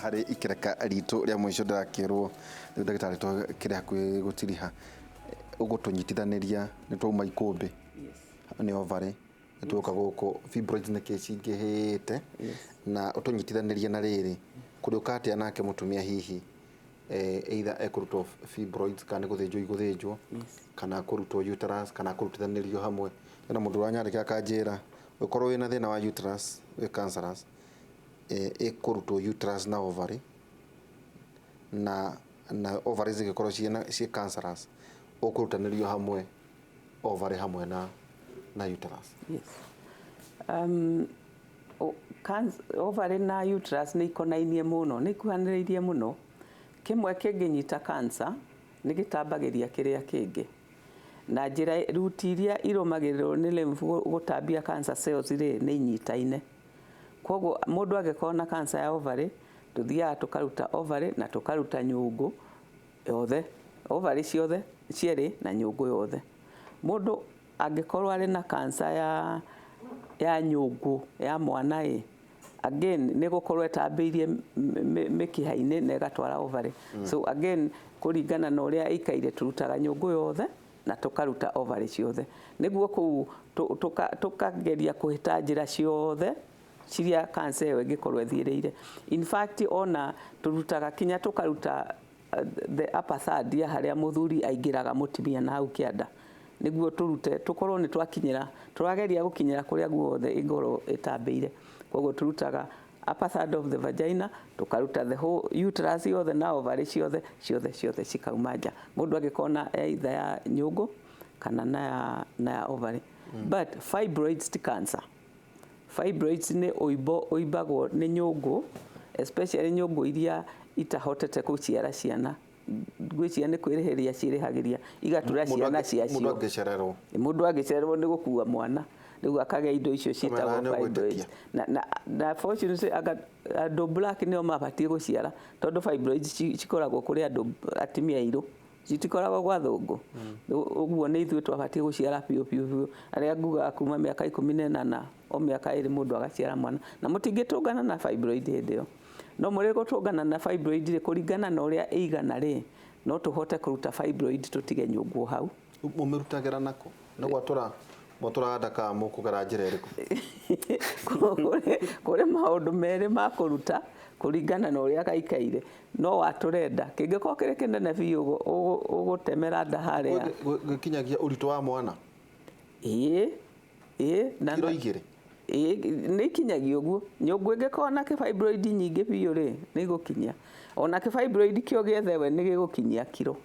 Harĩ ikereka ritũ rĩa mũico, ndĩrakĩrwo rĩu ndagĩtarĩ tũkĩrĩ hakuhĩ gũtiriha, ũgũtũnyitithanĩria. Nĩ twauma ikũmbĩ nĩ ovary, nĩ tuoka gũkũ fibroids nĩkĩ cingĩhĩte, na ũtũnyitithanĩrie na rĩrĩ kũrĩũka atĩa nake mũtumia hihi either ekũrutwo fibroids kana nĩ gũthĩnjwo igũthĩnjwo kana kũrutwo uterus kana kũrutithanĩrio hamwe. Hena mũndũ ũranyandĩkĩra akanjĩra ũkorwo wĩna thĩna wa uterus wĩ cancerous, ĩkũrutwo uterus na ovary, na ovary zigĩkorwo ciĩna ciĩ cancerous, ũkũrutanĩrio hamwe ovary hamwe na uterus. Yes. Ovary na uterus nĩ ikonainie mũno, nĩ ikuhanĩrĩirie mũno. Kĩmwe kĩngĩnyita cancer nĩ gĩtambagĩria kĩrĩa kĩngĩ. Na njĩra route iria irũmagĩrĩrwo nĩ lymph gũtambia cancer cells rĩ, nĩ inyitaine. Koguo mũndũ angĩkorwo na cancer ya ovary, tũthiaga tũkaruta ovary na tũkaruta nyũngũ yothe, ovary ciothe cierĩ na nyũngũ yothe. Mũndũ angĩkorwo arĩ na cancer ya nyũngũ ya mwana ĩ, again nĩ gũkorwo ĩtambĩirie mĩkiha-inĩ na ĩgatwara ovary. So again, kũringana na ũrĩa ĩikaire, tũrutaga nyũngũ yothe na tũkaruta ovary ciothe, nĩguo kũu tũkageria kũhĩta njĩra ciothe ciria cancer ĩyo ĩngĩkorwo ĩthiĩrĩire. In fact, ona tũrutaga kinya tũkaruta the upper third ya harĩa mũthuri aingĩraga mũtumia na hau kĩanda, nĩguo tũrute tũkorwo nĩ twakinyĩra, tũrageria gũkinyĩra kũrĩa guothe ĩngĩkorwo ĩtambĩire. Koguo tũrutaga upper third of the vagina, tũkaruta the whole uterus yothe na ovary ciothe ciothe ciothe cikauma nja, mũndũ angĩkorwo na either ya nyũngũ kana na ya ovary. But fibroids ti cancer. Fibroids nĩ ũimbo ũimbagwo nĩ nyũngũ, especially nyũngũ iria itahotete gũciara ciana. Ngwĩciria nĩ kwĩrĩhĩria ciĩrĩhagĩria, igatura ciana Mũndũ ciacio. Angĩcererwo. Mũndũ angĩcererwo nĩ gũkua mwana, rĩu akagĩa indo icio ciĩtagwo Kamera nĩ fibroids. ũgwĩtĩkia. Na fortunately anga andũ black nĩo mabatiĩ gũciara, tondũ fibroids cikoragwo kũrĩ andũ atumia airũ, citikoragwo gwa thũngũ. Ũguo nĩ ithuĩ twabatiĩ gũciara biũ biũ biũ. Arĩa ngugaga kuma mĩaka 18, o mĩaka 2 mũndũ agaciara mwana, na mũtingĩtũngana na fibroid hĩndĩ ĩyo. No mũrĩ gũtũngana na fibroid rĩ, kũringana na ũrĩa ĩigana rĩ, no tũhote kũruta fibroid tũtige nyũngũ hau. Mũmĩrutagĩra nako nĩ gwatũra mwatũraga nda kana mũkũgera njĩra ĩrĩkũ? Kũrĩ maũndũ merĩ ma kũruta kũringana na ũrĩa gaikaire. No watũre nda, kĩngĩkorwo kĩrĩ kĩnene biũ, ũgũtemera nda harĩa. Gĩkinyagia ũritũ wa mwana? Ĩĩ na Kiro 2? Ĩĩ, nĩ ikinyagia ũguo. Nyũngũ ĩngĩkorwo na kĩfibroid nyingĩ biũ rĩ, nĩ igũkinyia. Ona kĩfibroid kĩo gĩethewe nĩ gĩgũkinyia kiro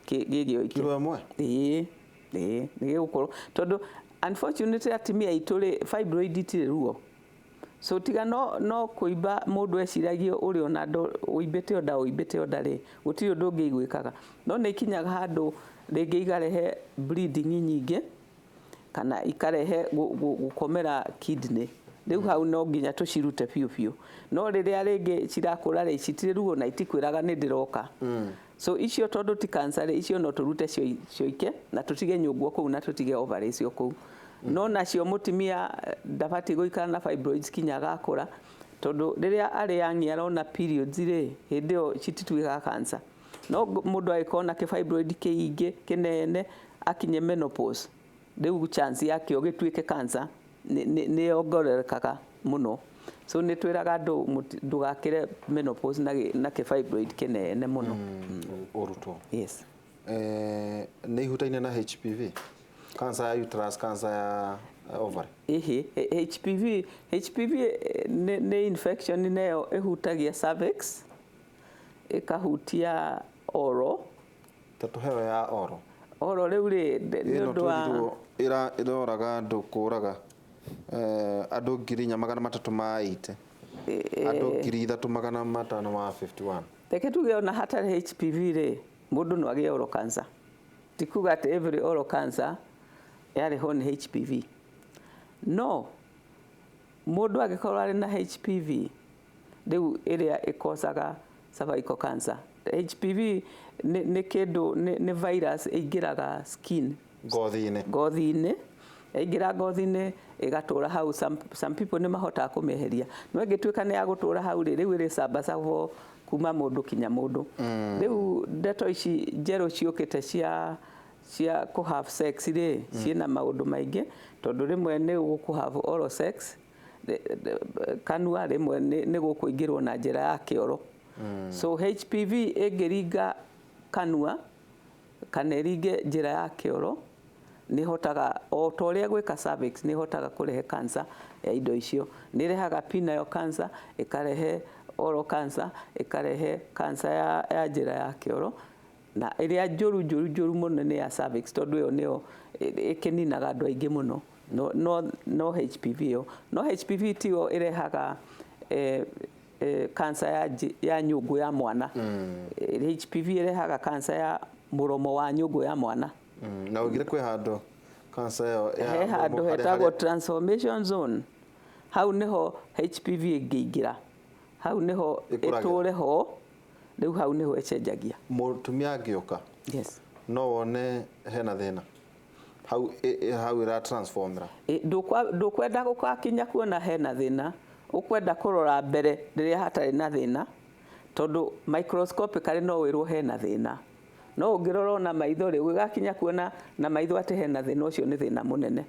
gĩgĩoike. Kiro 1? Ĩĩ, nĩ gĩgũkorwo, tondũ unfortunately atumia aitũ rĩ, fibroid itirĩ ruo. So tiga no kũimba mũndũ eciragia ũrĩ ona ũimbĩte o nda, ũimbĩte o nda rĩ, gũtirĩ ũndũ ũngĩ iguĩkaga. No nĩ ikinyaga handũ rĩngĩ ikarehe bleeding nyingĩ kana ikarehe gũkomera kidney. Rĩu hau no nginya tũcirute biũ biũ. No rĩrĩa rĩngĩ cirakũra rĩ, citirĩ ruo na itikwĩraga nĩ ndĩroka. So icio tondũ ti cancer rĩ, icio no tũrute cioike na tũtige nyũngũ kũu na tũtige ovaries o kũu. No nacio mũtumia ndabatiĩ gũikara na fibroids kinya agakũra, tondũ rĩrĩa arĩ young arona periods rĩ, hĩndĩ ĩyo citituĩkaga cancer. No mũndũ angĩkorwo na kĩfibroid kĩingĩ kĩnene akinye menopause, rĩu chance yakĩo gĩtuĩke cancer nĩ yongererekaga mũno. So nĩ twĩraga andũ ndũgakĩre menopause na kĩfibroid kĩnene mũno. Ũrutwo. Yes. Nĩ ihutaine na HPV, cancer ya uterus, cancer ya ovary? Ĩhĩ, HPV nĩ infection nayo ĩhutagia cervix, ĩkahutia oral. Ta tũheo ya oro. Oral rĩu rĩ, nĩ Ĩno ũndũ wa twerirwo ĩroraga andũ, kũraga andũ 4380, andũ 3551. Reke tuge ona hatarĩ HPV rĩ, mũndũ no agĩe oral cancer. Ti kuga atĩ every oral cancer yarehwo nĩ HPV. No mũndũ angĩkorwo arĩ na HPV rĩu ĩrĩa ĩkocaga cervical cancer. HPV nĩ kĩndũ nĩ virus ĩingĩraga skin, ngothi-inĩ. Ngothi-inĩ. Yaingĩra ngothi-inĩ ĩgatũra hau. Some people nĩ mahotaga kũmĩeheria, no ĩngĩtuĩka nĩ yagũtũra hau rĩ, rĩu ĩrĩcambacagwo kuma mũndũ kinya mũndũ. Rĩu ndeto ici njerũ ciũkĩte cia kũ have sex rĩ, ciĩna maũndũ maingĩ, tondũ rĩmwe nĩ gũkũ have oral sex kanua, rĩmwe nĩ gũkũingĩrwo na njĩra ya kĩoro. So HPV ĩngĩringa kanua kana ĩringe njĩra ya kĩoro, nĩ ĩhotaga o ta ũrĩa gwĩka cervix, nĩ ĩhotaga kũrehe cancer ya indo icio. Nĩ ĩrehaga penile cancer, ĩkarehe oral cancer, ĩkarehe cancer ya njĩra ya kĩoro, na ĩrĩa njũru njũru njũru mũno nĩ ya cervix, tondũ ĩyo nĩyo ĩkĩninaga andũ aingĩ mũno. No HPV ĩyo, no HPV tiyo ĩrehaga cancer ya nyũngũ ya mwana. HPV ĩrehaga cancer ya mũromo wa nyũngũ ya mwana. Na ũgire kwĩ handũ cancer ĩyo ya He handũ mũromo hetagwo transformation zone. Hau nĩho HPV ĩngĩingĩra, hau nĩho Ĩkũragĩra. Ĩtũre ho rĩu, hau nĩho ĩcenjagia. Mũtumia angĩũka, Yes. no wone hena thĩna hau hau ĩra transformera? Ndũkwenda gũgakinya kuona hena thĩna, ũkwenda kũrora mbere rĩrĩa hatarĩ na thĩna, tondũ microscopically no wĩrwo hena thĩna, no ũngĩrora na maitho rĩ, ũgĩgakinya kuona na maitho atĩ hena thĩna, ũcio nĩ thĩna mũnene.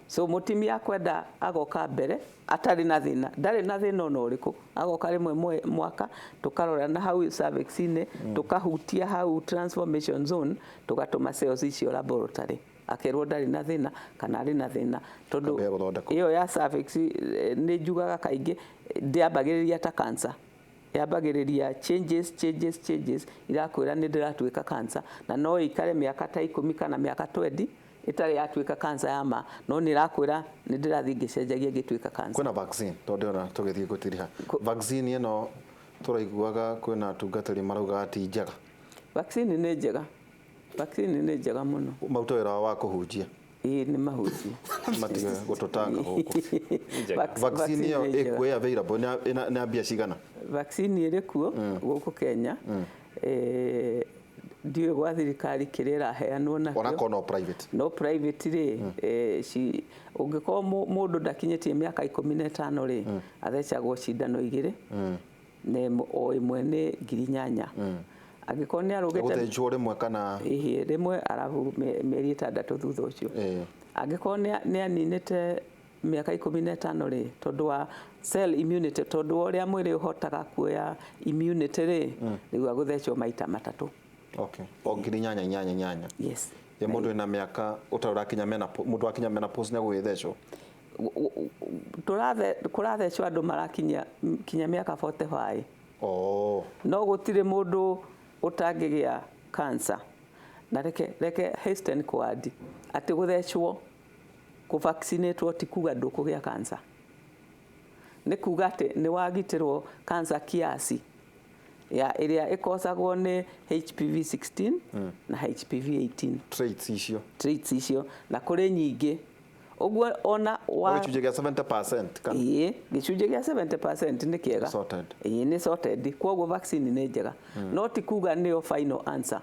So mũtumia akwenda agoka mbere atarĩ na thĩna, ndarĩ na thĩna ona ũrĩkũ, agoka rĩmwe mwaka, tũkarora na hau cervix-inĩ, tũkahutia hau transformation zone, tũgatũma cells icio laboratory, akerwo ndarĩ na thĩna kana arĩ na thĩna, tondũ Akambia gũthondekwo. Ĩyo ya cervix, nĩ njugaga kaingĩ ndĩambagĩrĩria ta cancer, yambagĩrĩria changes, changes, changes irakwĩra nĩ ndĩratuĩka cancer, na no ĩikare mĩaka ta 10 kana mĩaka 20 ĩtarĩ yatuĩka cancer ya ma, no nĩ ĩrakwĩra nĩ ndĩrathiĩ ngĩcenjagia ngĩtuĩka cancer. Kwĩna vaccine? Tondũ ndĩrona tũgĩthiĩ gũtiriha, vaccine ĩno tũraiguaga kwĩna atungatĩri maraugaga ti njega. Vaccine nĩ njega, vaccine nĩ njega mũno. Maruta wĩra wao wa kũhunjia. Ĩĩ, nĩ mahunjia. Matige gũtũtanga gũkũ. Njega. Vaccine ĩyo Vaccine nĩ njega. ĩkuo available nĩ ya mbia cigana? Vaccine ĩrĩ kuo gũkũ Kenya. Ndiũĩ gwa thirikari kĩrĩa ĩraheanwo nakĩo. Onakorwo no private. No private rĩ, ũngĩkorwo mũndũ ndakinyĩtie mĩaka 15 rĩ, athecagwo cindano igĩrĩ, na o ĩmwe nĩ 8,000. Angĩkorwo nĩ arũgĩte Gũthĩnjwo rĩmwe kana? Ĩhĩ, rĩmwe, arabu mĩeri 6 thutha ũcio. Angĩkorwo nĩ aninĩte mĩaka 15 rĩ, tondũ wa cell immunity, tondũ wa ũrĩa mwĩrĩ ũhotaga kuoya immunity rĩ, rĩu agũthecwo maita matatũ. Okay, o 8,000 inyanya inyanya? Yes. Ya mũndũ wĩna mĩaka ũtarĩ ũrakinya menopause, mũndũ wakinya menopause nĩ agũgĩthecwo? Kũrathecwo andũ marakinya kinya mĩaka 45. Oh. No gũtirĩ mũndũ ũtangĩgĩa cancer. Na reke hasten kũandi atĩ gũthecwo, kũvaccinatwo ti kuga ndũkũgĩa cancer, nĩ kuga atĩ nĩ wagitĩrwo cancer kiasi ya ĩrĩa ĩkosagwo nĩ HPV 16 na HPV 18. Traits icio. Traits icio, na kũrĩ nyingĩ ũguo ona wa Gĩcunjĩ kĩa 70% kana? Ĩĩ, gĩcunjĩ kĩa 70% nĩ kĩega. Sorted. Ĩĩ, nĩ sorted. Koguo vaccine nĩ njega, no ti kuga nĩyo final answer.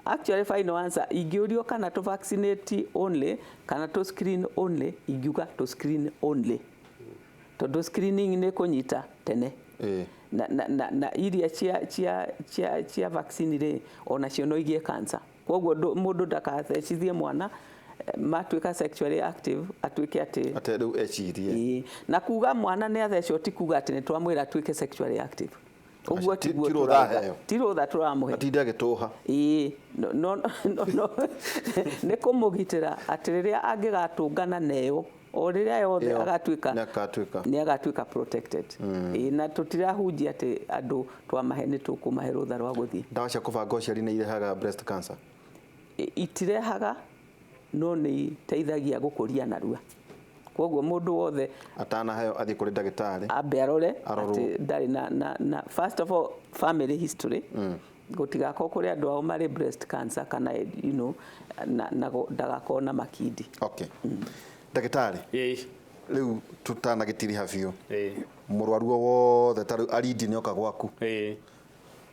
Actually, final answer, ingĩũrio kana tũ vaccinate only kana tũ screen only, ingiuga tũ screen only, tondũ screening nĩ kũnyita tene. Na iria cia vaccine rĩ, onacio no igĩe cancer. Koguo mũndũ ndakathecithie mwana matuĩka sexually active atuĩke atĩ Atĩ rĩu ecirie. Ĩĩ. Na kuga mwana nĩ athecwo ti kuga atĩ nĩ twamwĩra atuĩke sexually active. Ũguo tiguo Ti rũtha tũrauga. aheo. Ti rũtha tũramũhe. Atinde agĩtũha. Ĩĩ, no, nĩ kũmũgitĩra atĩ rĩrĩa angĩgatũngana neyo, o rĩrĩa yothe Ĩyo, agatuĩka nĩ agatuĩka. Nĩ agatuĩka protected. Ĩĩ, na tũtirahunjia atĩ andũ twamahe nĩ tũkũmahe rũtha rwa gũthiĩ. Ndawa cia kũbanga ũciari nĩ irehaga breast cancer? Itirehaga, no nĩ iteithagia gũkũria narua. Koguo mũndũ wothe atanaheo athiĩ kũrĩ ndagĩtarĩ, ambe arore Arorwo. atĩ ndarĩ na first of all family history, gũtigakorwo kũrĩ andũ ao marĩ breast cancer kana na ndagakorwo na makindi. Okay, ndagĩtarĩ, rĩu tũtanagĩtiriha biũ, mũrwaru o wothe ta rĩu arindi nĩ oka gwaku,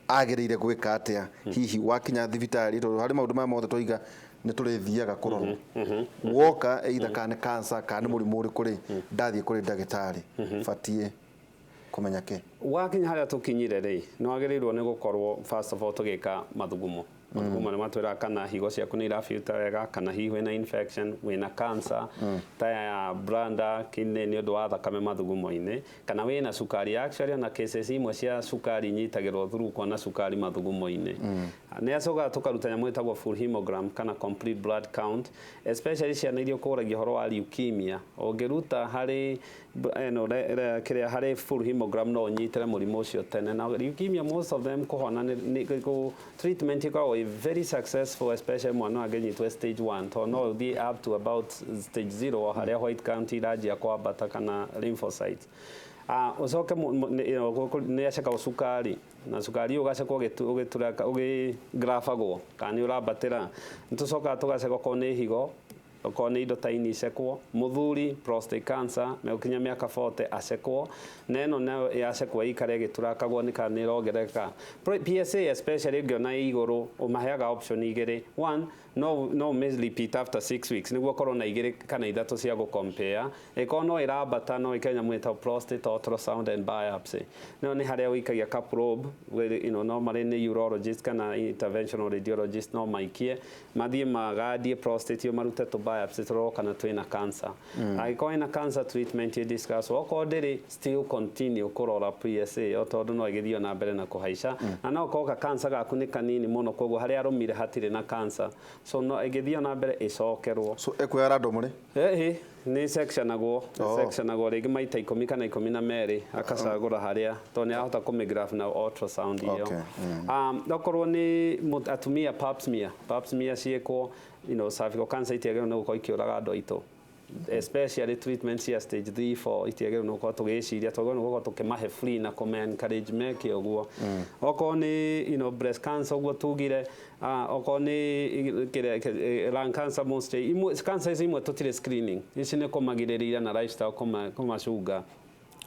agĩrĩire gwĩka atĩa hihi wakinya thibitarĩ, tondũ harĩ maũndũ maya mothe tũiga Nĩ tũrĩthiaga kũrorwo woka, either kana nĩ cancer kana nĩ mũrimũ ũrĩkũ rĩ, ndathiĩ kũrĩ ndagĩtarĩ batiĩ kũmenya kĩ? Wakinya harĩa tũkinyire rĩ, nĩ wagĩrĩirwo nĩ gũkorwo first of all tũgĩka mathugumo. Mathugumo nĩ matwĩraga kana higo ciaku nĩ irabiuta wega, kana hihi wĩna infection, wĩna cancer ta ya bladder, kidney, nĩ ũndũ wa thakame mathugumo-inĩ, kana wĩna cukari. Actually, ona cases imwe cia cukari inyitagĩrwo through kuona cukari mathugumo-inĩ. Nĩ acokaga tũkaruta nyamũ ĩtagwo full hemogram kana complete blood count, especially ciana iria ũkũragia ũhoro wa leukemia. Ũngĩruta harĩ ĩno kĩrĩa harĩ full hemogram, no ũnyitĩre mũrimũ ũcio tene. Na leukemia, most of them kũhona treatment ĩkoragwo ĩ very successful, especially mwana angĩnyitwo stage 1, tondũ no ũthiĩ up to about stage 0, o harĩa white count iranjia kwambata kana lymphocytes. Ucoke nĩ acekagwo cukari, na cukari ũyũ ũgacekwo ũgĩturaka ũgĩgrafagwo kana nĩ ũrambatĩra. Nĩ tũcokaga tũgaceka okorwo nĩ higo, okorwo nĩ indo ta ini icekwo. Mũthuri, prostate cancer, megũkinya mĩaka 40 acekwo, na ĩno nayo yacekwo ĩikare ĩgĩturakagwo nĩ kana nĩ ĩrongerereka. PSA especially ũngĩona ĩ igũrũ, ũmaheaga option igĩrĩ. One, no ũmĩ repeat after 6 weeks nĩguo ũkorwo na igĩrĩ kana ithatũ cia gũcompare. Ĩkorwo no ĩrambata, no ĩke nyamũ ĩtagwo prostate ultrasound and biopsy. No nĩ harĩa ũikagia ka probe, normally nĩ urologist kana interventional radiologist no maikie, mathiĩ magandie prostate ĩyo, marute tũ biopsy tũrorwo kana twĩna cancer. Angĩkorwo ĩna cancer, treatment ĩ discuss. Okorwo ndĩrĩ, still continue kũrora PSA o tondũ no ĩgĩthiĩ na mbere na kũhaica, na no ũkorwo ka cancer gaku nĩ kanini mũno, koguo harĩa arũmire hatirĩ na cancer, so no ĩgĩthiĩ na mbere ĩcokerwo. So ĩkuoya random rĩ? Ĩhĩ, nĩ sectionagwo. Oh. Sectionagwo rĩngĩ maita 10 kana 12, akacagũra harĩa, tondũ nĩ arahota kũmĩgraph na ultrasound ĩyo. Okorwo nĩ atumia, pap smear, pap smear ciĩkwo. Cervical cancer itiagĩrĩirwo nĩ gũkorwo ikĩũraga andũ aitũ, especially treatment cia stage 3 4 itiagĩrĩirwo nĩ gũkorwo tũgĩciria, twagĩrĩirwo nĩ gũkorwo tũkĩmahe free na kũme encourage meke ũguo. Okorwo nĩ breast cancer, ũguo tugire, okorwo nĩ kĩrĩa lung cancer, mostly imwe cancer ici imwe tũtirĩ screening, ici nĩ kũmagirĩrĩria na lifestyle, kũmacunga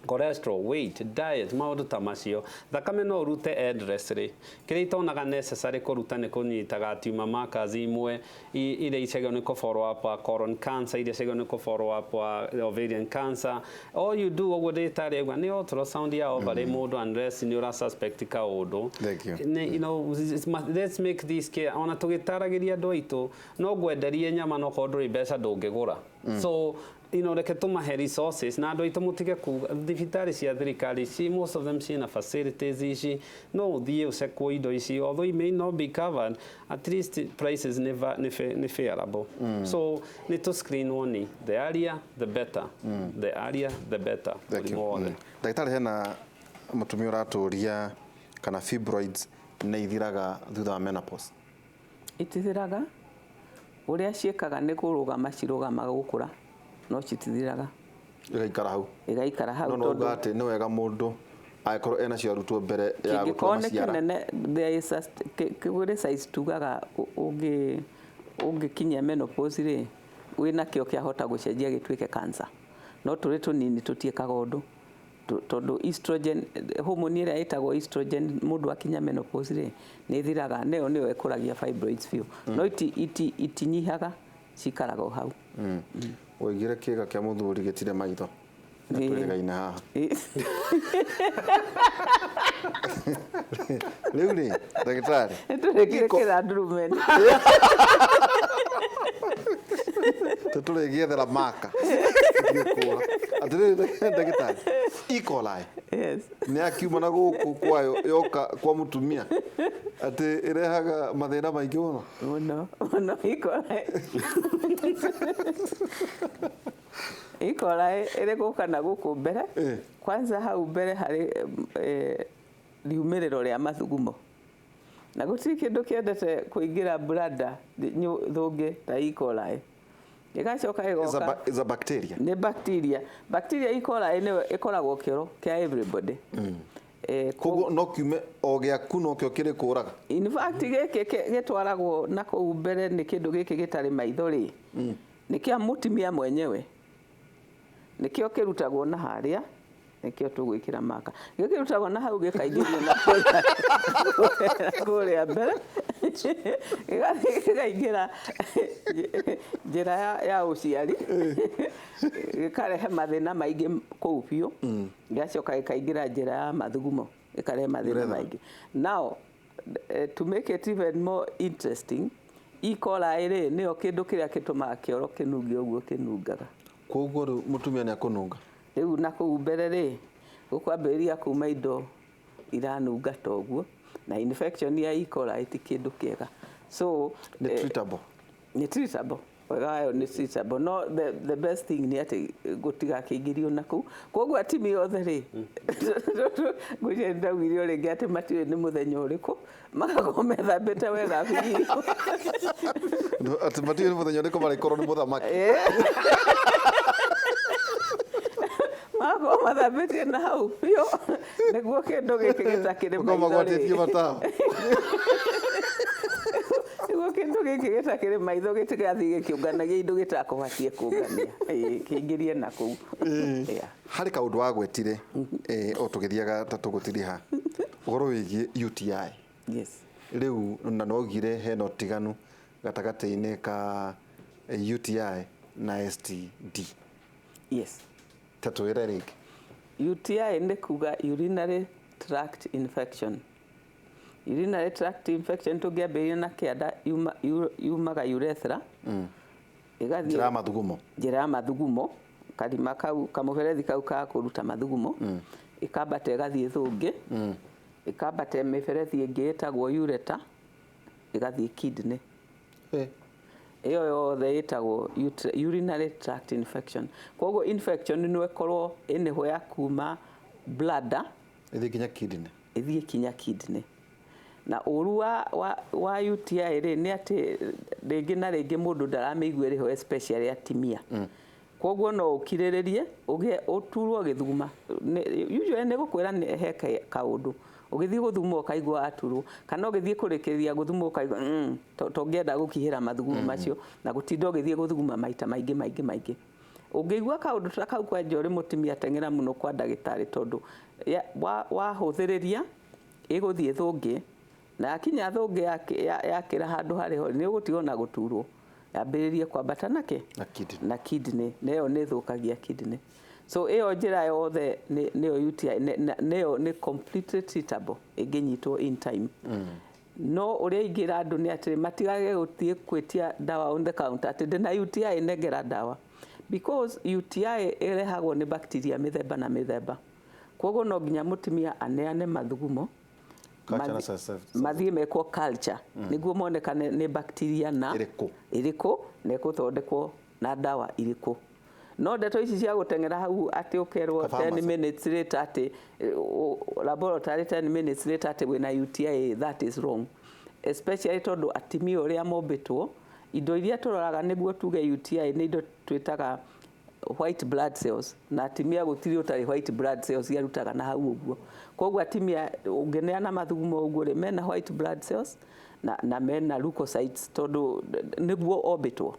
cholesterol, weight, diet, maũndũ ta macio. Thakame no ũrute endlessly. Kĩrĩa itonaga necessary kũruta nĩ kũnyitaga tumor markers imwe iria icagĩrĩirwo nĩ kũ follow up wa colon cancer, iria ciagĩrĩirwo nĩ kũ follow up wa ovarian cancer. All you do, ũguo ndagĩtarĩ auga, nĩ ultrasound ya ovary mũndũ, unless nĩ ũra suspect kaũndũ. Thank you. Nĩ, let's make this care. Ona tũgĩtaragĩria andũ aitũ, no ngwenderie nyama, no korwo ndũrĩ mbeca ndũngĩgũra. So reke tũmahe resources na andũ aitũ mũtige kuga thibitarĩ cia thirikari ci, most of them ciĩna facilities ici, no ũthiĩ ũcekwo indo ici. Although it may not be covered, at least prices nĩ favorable. So nĩ tũ screen woni, the earlier the better, the earlier the better. Thank you. Mũrimũ wothe. Ndagĩtarĩ, hena mũtumia ũratũria kana fibroids nĩ ithiraga thutha wa menopause. Itithiraga. Ũrĩa ciĩkaga nĩ kũrũgama cirũgamaga gũkũra, no citithiraga. Ĩgaikara hau. Ĩgaikara hau. No uga atĩ nĩ wega mũndũ angĩkorwo ena cio arutwo mbere ya gũtua kĩngĩkorwo nĩ maciara. Kĩnene, there is a kũrĩ size tugaga ũngĩkinyia menopause rĩ, wĩna kĩo kĩahota gũcenjia gĩtuĩke cancer, no tũrĩ tũnini tũtiĩkaga ũndũ. Tondũ estrogen, hormone ĩrĩa ĩtagwo estrogen, mũndũ akinya menopause rĩ, nĩ ĩthiraga, nayo nĩyo ĩkũragia fibroids biũ, no itinyihaga, cikaraga o hau. Ũigire kĩga kĩa mũthuri gĩtirĩ maitho. Ĩĩ. Twĩrĩgaine haha rĩu rĩ, ndagĩtarĩ. Nĩtũrĩkire kĩrandurumeni. Tũtũrĩgĩethera maka gĩkũra. Atĩrĩrĩ ndagĩtarĩ, E. coli nĩ akiuma na gũkũ kwayo yoka kwa mũtumia, atĩ ĩrehaga mathĩna maingĩ mũno. Mũno mũno. E. coli, E. coli ĩrĩ gũka na gũkũ mbere. Kwanza hau mbere harĩ riumĩrĩro rĩa mathugumo, na gũtirĩ kĩndũ kĩendete kũingĩra bladder thũngĩ ta E. coli. Ĩgacoka Is a ĩgoka. Is a bacteria. Nĩ bacteria, bacteria. E. coli nĩyo ĩkoragwo kĩoro kĩa everybody. Koguo no kiume o gĩaku nokĩo kĩrĩ kũraga. In fact, gĩkĩ gĩtwaragwo na kũu mbere nĩ kĩndũ gĩkĩ gĩtarĩ maitho rĩ, nĩ kĩa mũtumia mwenyewe, nĩkĩo kĩrutagwo na harĩa, nĩkĩo tũgwĩkĩra maka, nĩkĩo kĩrutagwo na hau gĩkaingĩrio na kũrĩa mbere. Gĩgathiĩ gĩkaingĩra njĩra ya ũciari, gĩkarehe mathĩna maingĩ kũu biũ. Gĩgacoka gĩkaingĩra njĩra ya mathugumo, gĩkarehe mathĩna Urethra. maingĩ. Now, to make it even more interesting, E. coli rĩ, nĩyo kĩndũ kĩrĩa gĩtũmaga kĩoro kĩnunge ũguo kĩnungaga. Koguo rĩu mũtumia nĩ akũnunga. Rĩu na kũu mbere rĩ, gũkwambĩrĩria kuma indo iranunga ta ũguo, na infection ya E. coli ti kĩndũ kĩega. So Nĩ treatable? Nĩ treatable. Wega wayo nĩ treatable, no the best thing nĩ atĩ gũtigakĩingĩrio na kũu. Koguo atumia othe rĩ, ngwĩciria ndaugire o rĩngĩ atĩ matiũĩ nĩ mũthenya ũrĩkũ magakorwo methambĩte wega biũ. Atĩ matiũĩ nĩ mũthenya ũrĩkũ marĩkorwo nĩ mũthamaki. Magakorwo mathambĩtie na hau biũ nĩguo kĩndũ gĩkĩ gĩtakĩrĩ Makorwo maitho magwatĩtie rĩ, matawa. Nĩguo kĩndũ gĩkĩ gĩtakĩrĩ maitho gĩtigathiĩ gĩkĩũnganagia indo gĩtakũbatiĩ kũngania. Ĩĩ, kĩingĩrie na kũu. Yeah. Harĩ kaũndũ wagwetire o tũgĩthiaga ta tũgũtiriha, ũhoro wĩgiĩ UTI. Yes. Rĩu na no hena ũtiganu gatagatĩ-inĩ ka UTI na STD. Yes. Ta twĩre rĩngĩ. UTI nĩ kuga urinary tract infection. Urinary tract infection, tũngĩambĩrĩria na kĩanda, yumaga urethra, ĩgathiĩ Njĩra ya mathugumo. Njĩra ya mathugumo, karima kau, kamũberethi kau ka kũruta mathugumo, ĩkambata ĩgathiĩ thũngĩ, ĩkambata mĩberethi ĩngĩ ĩtagwo ureter, ĩgathiĩ kidney. Ĩyo yothe ĩtagwo urinary tract infection. Koguo infection no ĩkorwo ĩnĩho ya kuma bladder Ĩthiĩ nginya kidney. Ĩthiĩ kinya kidney. Na ũru wa UTI rĩ, nĩ atĩ rĩngĩ na rĩngĩ mũndũ ndaramĩigua ĩrĩho, especially atimia. Koguo no ũkirĩrĩrie ũgĩe ũturwo gĩthuma. Usually nĩ gũkwĩra nĩ he kaũndũ ũgĩthiĩ gũthuma ũkaigua waturwo, kana ũgĩthiĩ kũrĩkĩrĩria gũthuma ũkaigua tongĩenda gũkihĩra mathugumo macio na gũtinda ũgĩthiĩ gũthuguma maita maingĩ maingĩ maingĩ. Ũngĩigua kaũndũ ta kau kwanja ũrĩ mũtumia, teng'era mũno kwa ndagĩtarĩ, tondũ wahũthĩrĩria ĩgũthiĩ thũngĩ, na yakinya thũngĩ yakĩra handũ harĩ ho, nĩ ũgũtigwo na gũturwo, yambĩrĩrie kwambata nake Na kidney. Na kidney, na ĩyo nĩ ĩthũkagia kidney. So ĩyo njĩra yothe nĩyo UTI, nĩyo nĩ completely treatable ĩngĩnyitwo in time. No ũrĩa ingĩra andũ nĩ atĩ matigage gũthiĩ gwĩtia ndawa on the counter, atĩ ndĩna UTI, nengera ndawa, because UTI ĩrehagwo nĩ bacteria mĩthemba na mĩthemba. Koguo no nginya mũtumia aneane mathugumo Culture na mathiĩ mekwo culture nĩguo monekane nĩ bacteria na Ĩrĩkũ. Ĩrĩkũ, na ĩgũthondekwo na ndawa irĩkũ. No ndeto ici cia gũteng'era hau atĩ ũkerwo Ka 10 pharmacy. minutes later atĩ laboratory 10 minutes later atĩ wĩna UTI, that is wrong, especially tondũ atimia ũrĩa mombĩtwo, indo iria tũroraga nĩguo tuge UTI nĩ indo twĩtaga white blood cells, na atimia gũtirĩ ũtarĩ white blood cells arutaga na hau ũguo. Koguo atimia ũngĩneana mathugumo ũguo rĩ, mena white blood cells na mena leukocytes, tondũ nĩguo ombĩtwo.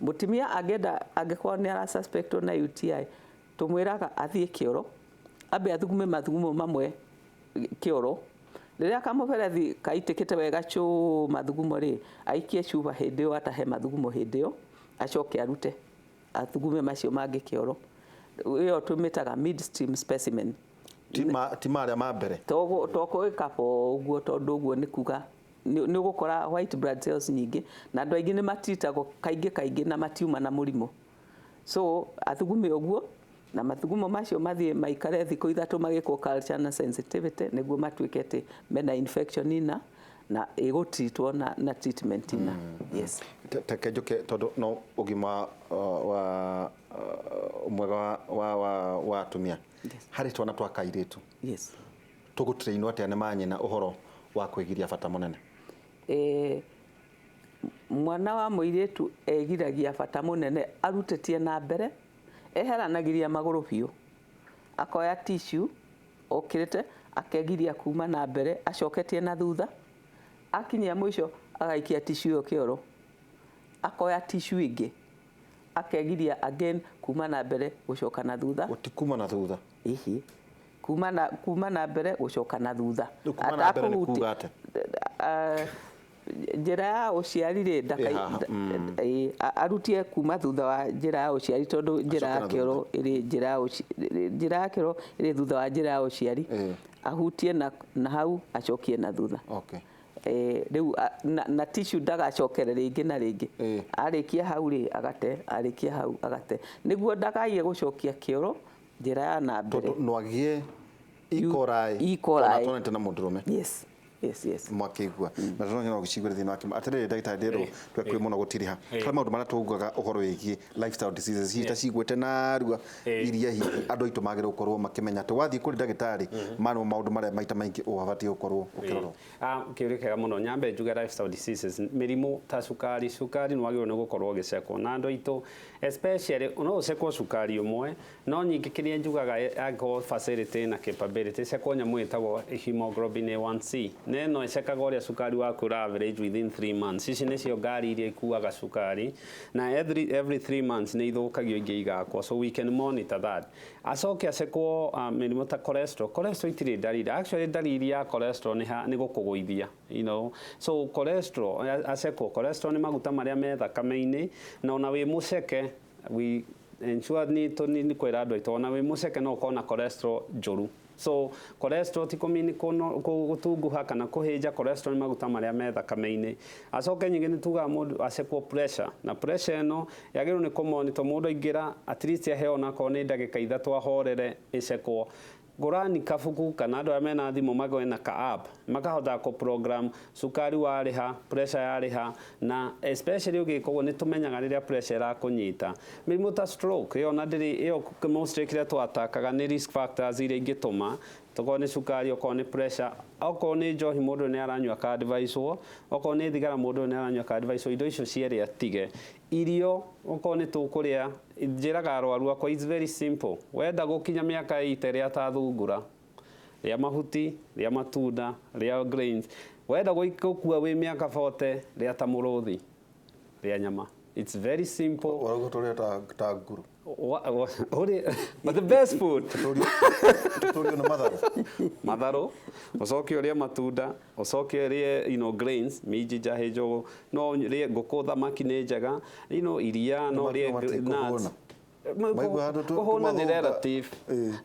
Mũtumia angĩenda, angĩkorwo nĩ arasuspectwo na UTI, tũmwĩraga athiĩ kĩoro, ambe athugume mathugumo mamwe kĩoro. Rĩrĩa kamũberethi kaitĩkĩte wega chũ mathugumo rĩ, aikie cuba hĩndĩ ĩyo, atahe mathugumo hĩndĩ ĩyo, acoke arute athugume macio mangĩ kĩoro. Ĩyo tũmĩtaga midstream specimen. Ti marĩa ma mbere. To gwĩka ũguo, tondũ ũguo nĩ kuga nĩ ũgũkora white blood cells nyingĩ, na andũ aingĩ nĩ matitagwo kaingĩ kaingĩ na matiuma na mũrimũ. So athugume ũguo, na mathugumo macio mathiĩ maikare thikũ 3 magĩkwo culture na sensitivity nĩguo matuĩke atĩ mena infection ina na ĩgũtreatwo na treatment ina. Yes. Teke njuke, tondũ no ũgima wa mwega wa atumia. Harĩ twana twa kairĩtu, tũgũtrainwo atĩa nĩ manyina ũhoro wa kwĩgiria bata mũnene? Mwana wa mũirĩtu egiragia bata mũnene arutĩtie na mbere, eheranagiria magũrũ biũ, akoya tissue okĩrĩte, akegiria kuma na mbere acoketie na thutha, akinyia mũico agaikia tissue ĩyo kĩoro, akoya tissue ĩngĩ, akegiria again kuma na mbere gũcoka na thutha. Gũti kuma na thutha. Ihi, kuma na mbere gũcoka na thutha. Rĩu kuma na mbere nĩ kuga atĩa? Njĩra ya ũciari rĩ, Ĩ haha, arutie kuma thutha wa njĩra ya ũciari, tondũ njĩra ya Acoke na kĩoro ĩrĩ njĩra ya kĩoro ĩrĩ thutha wa njĩra ya ũciari. Ahutie na hau, acokie na thutha. Rĩu na tissue ndagacokere rĩngĩ na rĩngĩ. Arĩkia hau rĩ, agate, arĩkia hau, agate, nĩguo ndakaiye gũcokia kĩoro njĩra ya na mbere. Tondũ no agĩe E. coli. E. coli. Ona tonete na mũndũrũme. Yes. Mwakĩigua na tũronye no gĩcigĩre thĩinĩ wa kĩma atĩrĩrĩ, ndagĩtarĩ, ndĩrwo twekũĩ mũno gũtiriha harĩ maũndũ marĩa tũugaga ũhoro wĩgiĩ lifestyle diseases, hihi ta cigwĩte narua, iria hihi andũ aitũ magĩrĩirwo gũkorwo makĩmenya atĩ wathiĩ kũrĩ ndagĩtarĩ mano maũndũ marĩa maita maingĩ ũbatiĩ gũkorwo ũkĩrorwo. Ah, kĩũria kĩega mũno. Nyambe njuge lifestyle diseases, mĩrimũ ta cukari. Cukari nĩ wagĩrĩirwo nĩ gũkorwo ũgĩcekwo na andũ aitũ, especially no ũcekwo cukari ũmwe, no nyingĩ kĩrĩa njugaga, angĩkorwo facility na capability, ĩcekwo nyamũ ĩtagwo hemoglobin A1C, na ĩno ĩcekaga ũrĩa cukari waku ũra average within 3 months. Ici nĩcio ngari iria ikuaga cukari, na every 3 months nĩ ithũkagio, ingĩ igakwo, so we can monitor that. Acoke acekwo mĩrimũ ta cholesterol. Cholesterol itirĩ ndariri. Actually, ndariri ya cholesterol nĩ gũkũgũithia. So cholesterol, acekwo cholesterol nĩ maguta marĩa me thakame-inĩ, na ona wĩ mũceke, we ensure nĩ kwĩra andũ aitũ, ona wĩ mũceke no ũkorwo na cholesterol njũru. So cholesterol ti kũmini gũtunguha kana kũhĩnja. Cholesterol nĩ maguta marĩa me thakame-inĩ. Acoke nyingĩ nĩ tugaga mũndũ acekwo pressure, na pressure ĩno yagĩrĩirwo nĩ kũmonitor. Mũndũ aingĩra, at least aheo onakorwo nĩ ndagĩka 3 ahorere, ĩcekwo. Ngũrani kabuku kana andũ arĩa mena thimũ magwe na ka app, makahota kũ program cukari warĩha, pressure yarĩha, na especially ũgĩka ũguo nĩ tũmenyaga rĩrĩa pressure ĩrakũnyita. Mĩrimũ ta stroke ĩyo na ndĩrĩ ĩyo, mostly kĩrĩa twatakaga nĩ risk factors iria ingĩtũma, tokorwo nĩ cukari, okorwo nĩ pressure, okorwo nĩ njohi mũndũ nĩ aranyua ka advice, okorwo nĩ thigara mũndũ nĩ aranyua ka advice, indo icio cierĩ atige. Irio, okorwo nĩ tũkũrĩa, njĩraga arwaru akwa, it's very simple: wenda gũkinya mĩaka 80, rĩa ta thungura, rĩa mahuti, rĩa matunda, rĩa grains. Wenda gũkua wĩ mĩaka 40, rĩa ta mũrũthi, rĩa nyama. It's very simple. Ũrauga tũrĩa ta nguru? But the best food Tũtũrio nĩ matharũ. Matharũ, ũcoke ũrĩe matunda, ũcoke ũrĩe grains, minji, njahĩ, njũgũ, no ũrĩe ngũkũ, thamaki nĩ njega, iria, no ũrĩe Matikũhũna. nuts. Maigua handũ Kũhũna nĩ tũmathũnga. relative.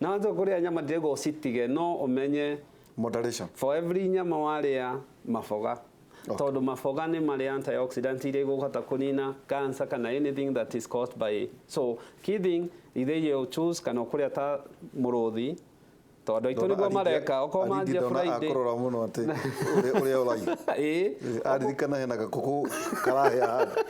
Na wanja kũrĩa nyama ndĩrauga ũcitige, no ũmenye Moderation. for every nyama warĩa, maboga, tondũ maboga nĩ marĩ antioxidant iria igũhota kũnina cancer kana anything that is caused by. So key thing, either you choose kana ũkũrĩa ta mũrũthi, tondũ aitũ nĩguo mareka, okorwo manjia Friday. Akũrora mũno atĩ ũrĩa ũraiga. Aririkana hena gakũkũ karahĩa handũ.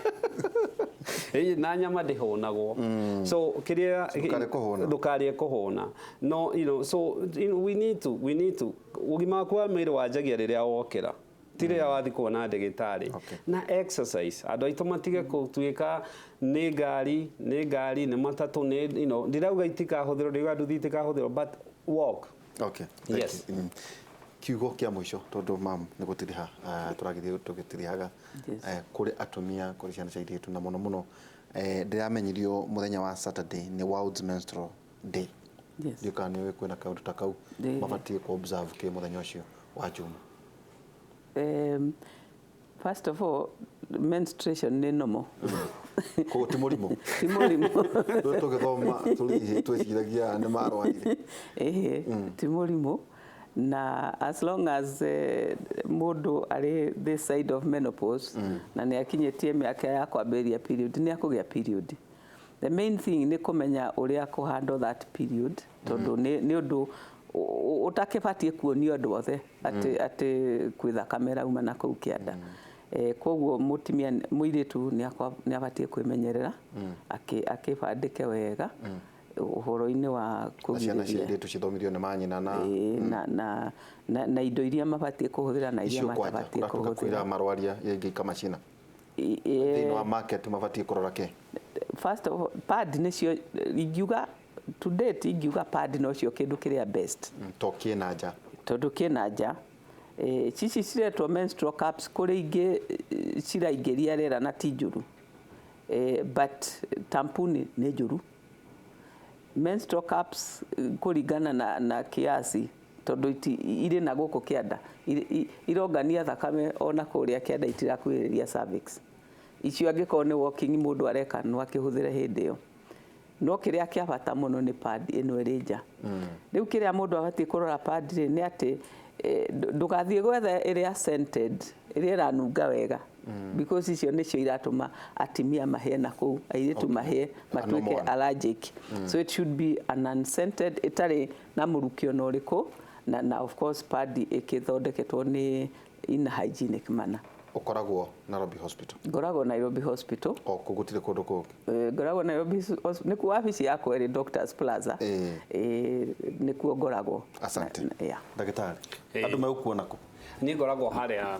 Ĩĩ, na nyama ndĩhũnagwo, so kĩrĩa Ndũkarĩe kũhũna. Ndũkarĩe kũhũna, no so we need to ũgima waku wa mwĩrĩ wanjagia rĩrĩa wokĩra, ti rĩrĩa wathiĩ kuona ndagĩtarĩ. Na exercise, andũ aitũ matige gũtuĩka nĩ ngari, nĩ ngari, nĩ matatũ, nĩ ndirauga itikahũthĩrwo, ndirauga nduthi itikahũthĩrwo, but walk. Okay. Thank Yes. you. Kiugo kĩa mũico, tondũ mam nĩ gũtiriha tũragĩthiĩ tũgĩtirihaga. Yes. Kũrĩ atumia, kũrĩ ciana cia airĩtu, na mũno mũno ndĩramenyirio mũthenya wa Saturday nĩ World Menstrual Day. Yes. Ndiũ kana nĩ ũĩ kwĩna kaũndũ ta kau mabatiĩ kũ observe kĩ mũthenya ũcio wa Juma. First of all, menstruation nĩ normal. Koguo ti mũrimũ? Ti mũrimũ. Rĩu tũgĩthoma tũrĩ ihĩĩ twĩciragia nĩ marwarire. Ĩhĩ, ti mũrimũ, na as long as mũndũ arĩ this side of menopause na nĩ akinyĩtie mĩaka ya kwambĩrĩria period, nĩ akũgĩa period. The main thing nĩ kũmenya ũrĩa kũ handle that period, tondũ nĩ ũndũ ũtakĩbatiĩ kuonio andũ othe atĩ kwĩ thakame ĩrauma na kũu kĩanda. Koguo mũtumia, mũirĩtu nĩ abatiĩ kwĩmenyerera, akĩbandĩke wega ũhoro-inĩ wa Na ciana cia kũgirĩrĩria airĩtu cithomithio nĩ manyina na Ĩĩ, na indo iria mabatiĩ kũhũthĩra na iria icio kwanja matabatiĩ kũratuĩka kwĩra kũhũthĩra. marwaria ĩngĩ ikamacina thĩinĩ wa market mabatiĩ kũrora kĩ? First of all, pad nĩcio ingiuga to date, ingiuga pad nocio kĩndũ kĩrĩa best. To kĩna nja. Tondũ kĩna nja. Cici ciretwo menstrual cups, kũrĩ ingĩ ciraingĩria rĩera na ti njũru, but tamponi nĩ njũru. Menstrual cups, kũringana na kiasi Tondũ irĩ na gũkũ kĩanda, irongania thakame ona kũrĩa kĩanda, itirakuhĩrĩria cervix. Icio angĩkorwo nĩ walking mũndũ areka, no akĩhũthĩre hĩndĩ ĩyo. No kĩrĩa kĩa bata mũno nĩ pad ĩno ĩrĩ nja. Rĩu kĩrĩa mũndũ abatiĩ kũrora pad rĩ, nĩ atĩ ndũgathiĩ gwetha ĩrĩa scented, ĩrĩa ĩranunga wega, because icio nĩcio iratũma atimia mahĩe na kũu, airĩtu mahĩe, matuĩke One. allergic. So it should be an unscented, ĩtarĩ na mũrukĩ ona ũrĩkũ, na of course pad ĩkĩthondeketwo nĩ in a hygienic manner. Ũkoragwo Nairobi Hospital? Ngoragwo Nairobi Hospital. O kũ gũtirĩ kũndũ kũngĩ? Ngoragwo Nairobi nĩkuo wabici yakwa ĩrĩ, Doctors Plaza. Nĩkuo ngoragwo. Asante. Yeah. Ndagĩtarĩ, andũ megũkuona kũ? Niĩ ngoragwo harĩa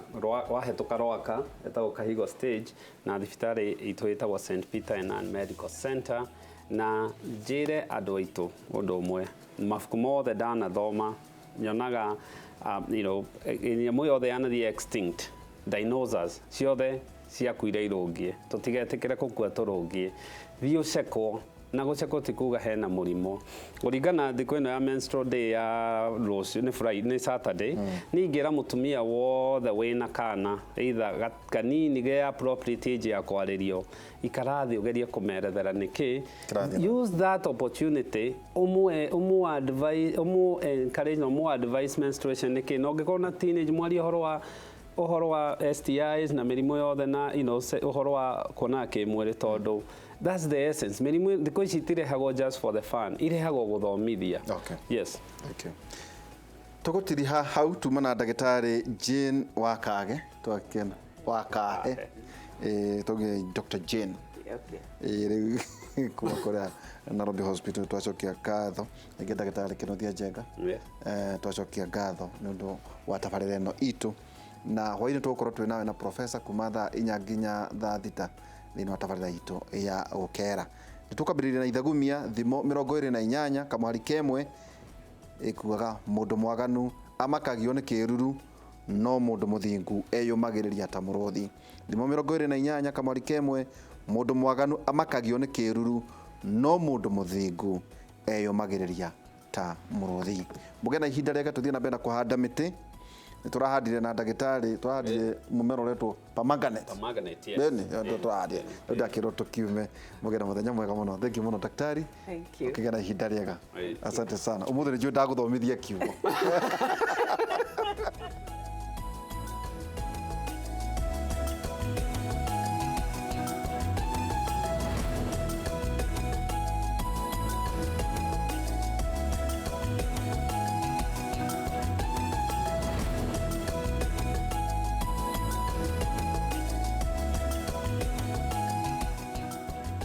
wahĩtũka Rwaka, ĩtagwo Kahigo Stage, na thibitarĩ itũ ĩtagwo St Peter and Ann Medical Center. Na njĩre andũ aitũ ũndũ ũmwe, mabuku mothe ndanathoma nyonaga nyamũ yothe yanathiĩ extinct, dinosaurs ciothe ciakuire irũngiĩ. Tũtigetĩkĩre gũkua tũrũngiĩ. Thiĩ ũcekwo, na gũcekwo ti kuga hena mũrimũ. Kũringana thikũ ĩno ya Menstrual Day ya rũciũ nĩ Friday, nĩ Saturday, niĩ ingĩra mũtumia wothe wĩna kana either kanini ge appropriate age ya kwarĩrio, ikara thĩ ũgerie kũmerethera nĩkĩ. Kĩrathiĩ na Use that opportunity ũmũ ũmũ advice, ũmũ encourage na ũmũ advice menstruation nĩkĩ. Na ũngĩkorwo na teenage, mwarie ũhoro wa STIs na mĩrimũ yothe na ũhoro wa kuonana kĩmwĩrĩ, tondũ that's the essence. Mĩrimũ thikũ ici itirehagwo just for the fun, irehagwo gũthomithia. Yes. Thank you. Tũgũtiriha hau. Tuma na ndagĩtarĩ Jane Wakage, twakena Wakahe. Tũgĩ Dr Jane. Rĩu kuma kũrĩa Nairobi Hospital, twacokia ngatho rĩngĩ ndagĩtarĩ Kĩnuthia Njenga. Twacokia ngatho nĩ ũndũ wa tabarĩra ĩno itũ, na hwainĩ tũgũkorwo twĩ nawe na professor kuma thaa 4 nginya thaa 6 thĩinĩ wa tabarĩra itũ ya gũkera. Nĩ tũkwambĩrĩria na ithagumia thimo 28 kamwari kemwe, ĩkuaga mũndũ mwaganu amakagio nĩ kĩruru, no mũndũ mũthingu eyũmagĩrĩria ta mũrũthi. Thimo 28 kamwari kemwe, mũndũ mwaganu amakagio nĩ kĩruru, no mũndũ mũthingu eyũmagĩrĩria ta mũrũthi. Mũgĩe na ihinda rĩega. Tũthiĩ na mbere na kũhanda mĩtĩ. Nĩ tũrahandire na ndagĩtarĩ, tũrahandire mũmera ũretwo pomegranate. Pomegranate, yes. Beni, ndio tũrahandire. Rĩu ndakĩrwo tũkiume. Mũgĩe na mũthenya mwega mũno. Thank you mũno, daktari. Thank you. Ũkĩgĩa na ihinda rĩega. Ĩĩ. Asante sana. Ũmũthĩ nĩ njũĩ ndagũthomithia kiugo.